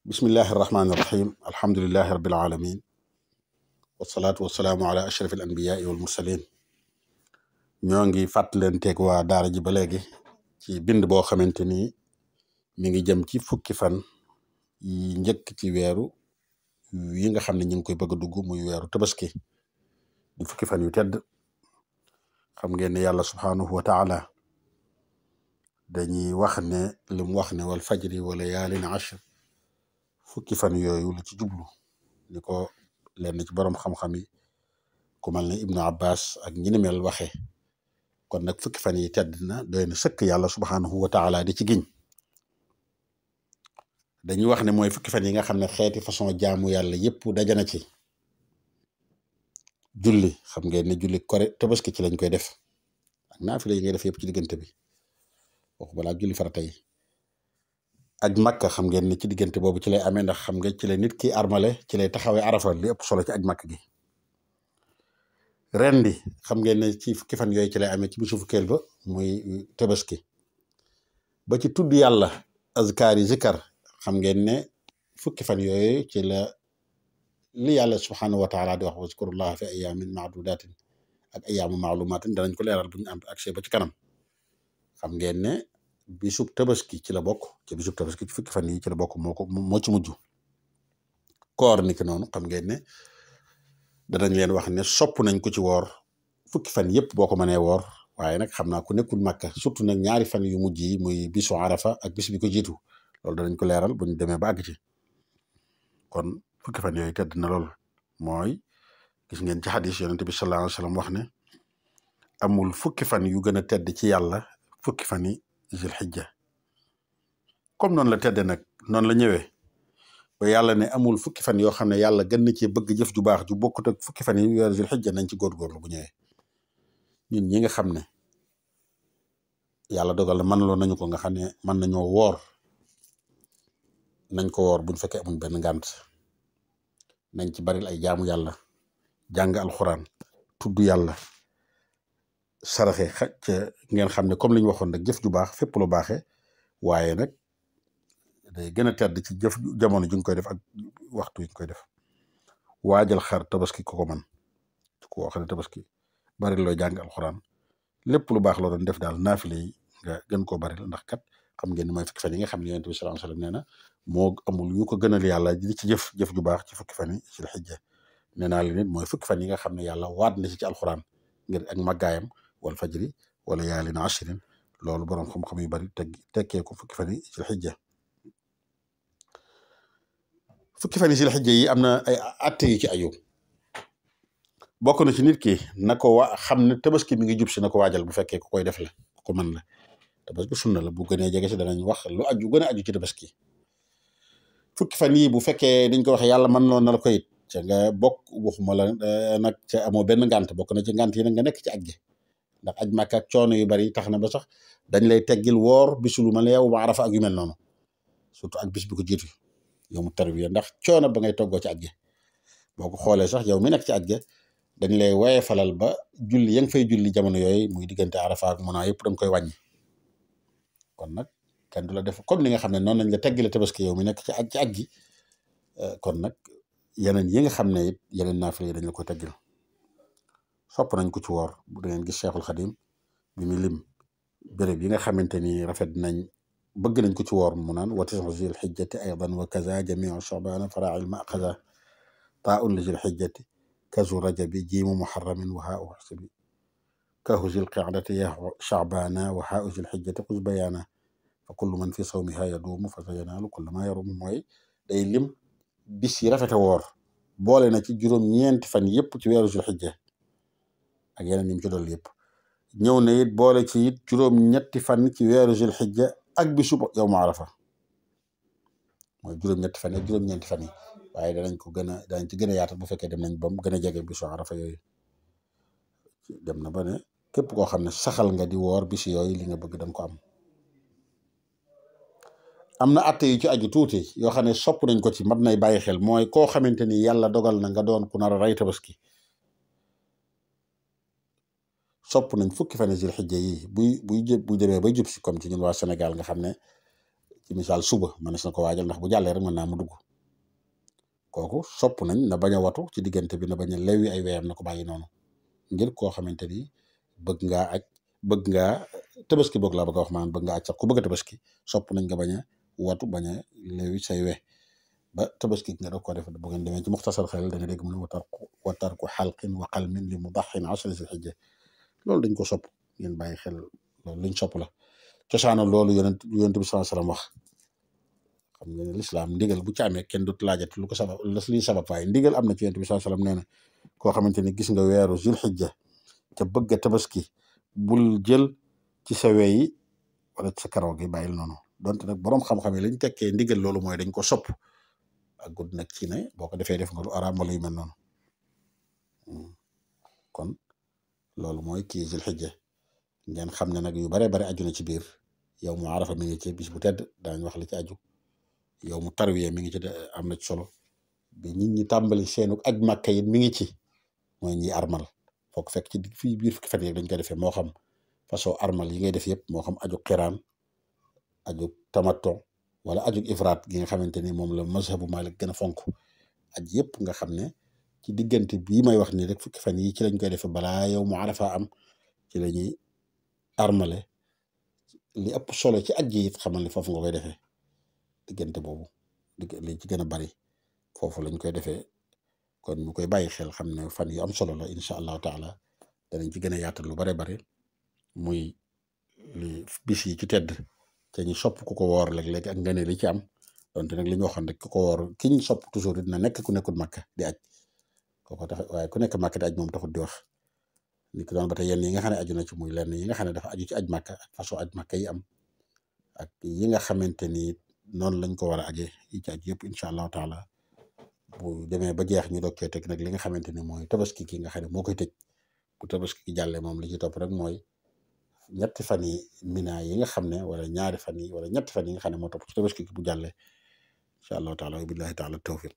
bismillahi irrahmani irrahim alhamdulilahi rabbil alamin wasalaatu wasalaamu ala ashraf al anbiyaai wal mursalin ñoo ngi fàttalanteeg waa daara ji ba léegi ci bind boo xamante ni mi ngi jëm ci fukki fan yi njëkk ci weeru yi nga xam ne ñu ngi koy bëgg a dugg muy weeru tabaski di fukki fan yu tedd xam ngeen ne yàlla subhaanahu wa taala dañuy wax ne li mu wax ne wal fajri wa layaalin ashr fukki fan yooyu lu ci jublu ni ko lenn ci boroom xam-xam yi ku mel ne Ibnu Abbas ak ñi ni mel waxe kon nag fukki fan yi tedd na doy na sëkk yàlla subhaanahu wa taala di ci giñ dañuy wax ne mooy fukki fan yi nga xam ne xeeti façon jaamu yàlla yépp dajana ci julli xam ngeen ne julli kore tabaski ci lañ koy def ak naafila yi ngay def yépp ci diggante bi waxu balaa julli farata yi aj makka xam ngeen ne ci diggante boobu ci lay amee ndax xam nga ci la nit ki armale ci lay taxawee arafa li ëpp solo ci aj makk gi ren di xam ngeen ne ci fukki fan yooyu ci lay amee ci bisu fukkeel ba muy tabaski ba ci tudd yàlla azkaar yi zikar xam ngeen ne fukki fan yooyu ci la li yàlla subhanahu wa taala di wax wazkurullaha fi ayamin maadudatin ak ayaamu maalumatin danañ ko leeral bu ñu am accès ba ci kanam xam ngeen ne bisub tabaski ci la bokk ci bisub tabaski ci fukki fan yi ci la bokk moo ci mujj koor ni ki noonu xam ngeen ne danañ leen wax ne sopp nañ ko ci woor fukki fan yépp boo ko mënee woor waaye nag xam naa ku nekkul màkka surtout nag ñaari fan yu mujj yi muy bisu arafa ak bis bi ko jiitu loolu danañ ko leeral bu ñu demee ba àgg ci kon fukki fan yooyu tedd na lool mooy gis ngeen ci xadis yonent bi sallallahu alayhi wa sallam wax ne amul fukki fan yu gën a tedd ci yàlla fukki fan yi zilxijja comme noonu la tedde nag noonu la ñëwee ba yàlla ne amul fukki fan yoo xam ne yàlla gën na ci bëgg jëf ju baax ju bokkut ak fukki fan yi weeru zilxijja nañ ci góorgóorlu bu ñëwee ñun ñi nga xam ne yàlla dogal na man loo nañu ko nga xam ne mën nañoo woor nañ ko woor buñ fekkee amuñ benn ngànt nañ ci baril ay jaamu yàlla jàng alxuraan tudd yàlla saraxe ca ngeen xam ne comme li ñu waxoon nag jëf ju baax fépp lu baaxee waaye nag day gën a tedd ci jëf jamono ji nga koy def ak waxtu yi nga koy def waajal xar tabaski ko man ku wax ne tabaski bari looy jàng alxuraan lépp lu baax loo doon def daal naafile yi nga gën koo bari ndax kat xam ngeen ni mooy fukki fan yi nga xam ne yonent bi sallallahu alayhi wasallam nee na moo amul yu ko gënal yàlla di ci jëf ju baax ci fukki fan yi ci la xijja nee naa leen it mooy fukki fan yi nga xam ne yàlla waat na ci alxuraan ngir ak màggaayam wal fajri wala yaalin ashrin loolu boroom xam-xam yu bari tekkee ko fukki fan yi ci la xijja fukki fan yi ci la xijja yi am na ay atte yu ci aju bokk na ci nit ki na ko xam ne tabaski mi ngi jub si na ko waajal bu fekkee ku koy def la ku ko mën la tabaski sunna la bu gënee jege si danañ wax lu aju gën a aju ci tabaski fukki fan yi bu fekkee dañ ko waxee yàlla mën noonu na la ko it ca nga bokk waxuma la nag ca amoo benn ngànt bokk na ci ngànt yi nag nga nekk ci aj gi ndax aj Makka ak coono yu bari tax na ba sax dañ lay teggil woor bisu lu mel ne yow Arafa ak yu mel noonu surtout ak bis bi ko jiitu yow mu tarwiya ndax coono ba ngay toggoo ci aj gi boo ko xoolee sax yow mi nekk ci aj gi dañ lay waye falal ba julli ya nga fay julli jamono yooyu muy diggante Arafa ak Muna yëpp da nga koy wàññi kon nag kenn du la def comme ni nga xam ne noonu lañ la teggile tabaski yow mi nekk ci aj gi kon nag yeneen yi nga xam ne it yeneen naafila yi dañ la koy teggil sopp nañ ko ci woor bu da ngeen gis Cheikhul Xadim bi mu lim béréb yi nga xamante ni rafet nañ bëgg nañ ko ci woor mu naan wa tis'u zil xijjati aydan wa kaza jamiu shabaana farail ma kaza taa'un li zil xijjati kazu rajabi jiimu muharramin wa haa'u xasibi kahu zil qa'dati ya shabaana wa haa'u zil xijjati xuz bayaana fa kullu man fi sawmiha yaduumu fa sayanaalu kulla ma yarum mooy day lim bis yi rafete woor boole na ci juróom-ñeenti fan yëpp ci weeru zil xijja ak yeneen yi mu ci dolli yëpp ñëw na it boole ci it juróom-ñetti fan ci weeru zil xijja ak bisu yawmu arafa mooy juróom-ñetti fan ak juróom-ñeenti fan yi waaye danañ ci gën a yaatal bu fekkee dem nañ ba mu gën a jege bisu arafa yooyu dem na ba ne képp koo xam ne saxal nga di woor bisu yooyu li nga bëgg danga ko am na atte yu ci aju tuuti yoo xam ne sopp nañ ko ci mat nay bàyyi xel mooy koo xamante ni yàlla dogal na nga doon ku nar a rey tabaski sopp nañ fukki fan zil xijja yi buy demee bay jub si comme ci ñun waa Sénégal nga xam ne ci misaal suba mënees na ko waajal ndax bu jàllee rek mën naa mu dugg kooku sopp nañ na bañ a watu ci diggante bi na bañ a lewi ay weyam na ko bàyyi noonu ngir koo xamante ni bëgg ngaa tabaski boog laa bëgg a wax maanaam bëgg nga aj sax ku bëgg a tabaski sopp nañ nga bañ a watu bañ a lewi say we ba tabaski nga doog ko def bu ngeen demee ci muxtasar xel da nga dégg mu ne wa tarku xalqin wa qalmin li mudaxin ashri zil hijja loolu dañ ko sopp ngeen bàyyi xel loolu luñ sopp la cosaana loolu yonent bi sallallahu alayhi wasallam wax xam nga ne lislaam ndigal bu ci amee kenn dut laajat lu ko sabab liy sabab waaye ndigal am na ci yonent bi sallallahu alayhi wasallam nee na koo xamante ni gis nga weeru zul hijja te bëgg a tabaski bul jël ci sa wey yi wala ci sa karaw gi bàyyil noonu donte nag boroom xam-xam yi lañ tekkee ndigal loolu mooy dañ ko sopp ak gudd nag ci ne boo ko defee def nga lu araam wala yu mel noonu kon loolu mooy kii zul hijja ngeen xam ne nag yu bare bare aju na ci biir yow mu arafa mi ngi ci bis bu tedd daañ wax li ci aju yow mu tarwiya mi ngi ci am na ci solo bi nit ñi tàmbali seenu aj màkka yi mi ngi ci mooy ñi armal foog fekk ci fii biir fukki fan yi dañ koy defee moo xam façon armal yi ngay def yëpp moo xam aju xiraan aju tamatto wala aju ifraat gi nga xamante ni moom la mazhabu Malik gën a fonk aj yëpp nga xam ne ci diggante bii may wax nii rek fukki fan yi ci lañ koy defee balaa yow mu arafa am ci la ñuy armale li ëpp solo ci aj yi it xamal ni foofu nga koy defee diggante boobu li ci gën a bari foofu lañ koy defee kon ñu koy bàyyi xel xam ne fan yu am solo la incha allahu taala danañ ci gën a yaatal lu bare bare muy li bis yi ci tedd te ñu sopp ku ko woor léeg-léeg ak ngëneel li ci am donte nag li ñu waxoon rek ku ko woor ki ñu sopp toujours dina nekk ku nekkul Makka di aj kooko tax waaye ku nekk Makka di aj moom taxut di wax li ko doon ba tey yenn yi nga xam ne aju na ci muy lenn yi nga xam ne dafa aju ci aj Makka ak façon aj Makka yi am ak yi nga xamante ni noonu lañ ko war a aje yi ci aj yëpp incha allahu taala bu demee ba jeex ñu doog cee teg nag li nga xamante ni mooy tabaski ki nga xam ne moo koy tëj bu tabaski ki jàllee moom li ci topp rek mooy ñetti fan yi mina yi nga xam ne wala ñaari fan yi wala ñetti fan yi nga xam ne moo topp ci tabaski ki bu jàllee incha allahu taala wa billahi taala tawfiq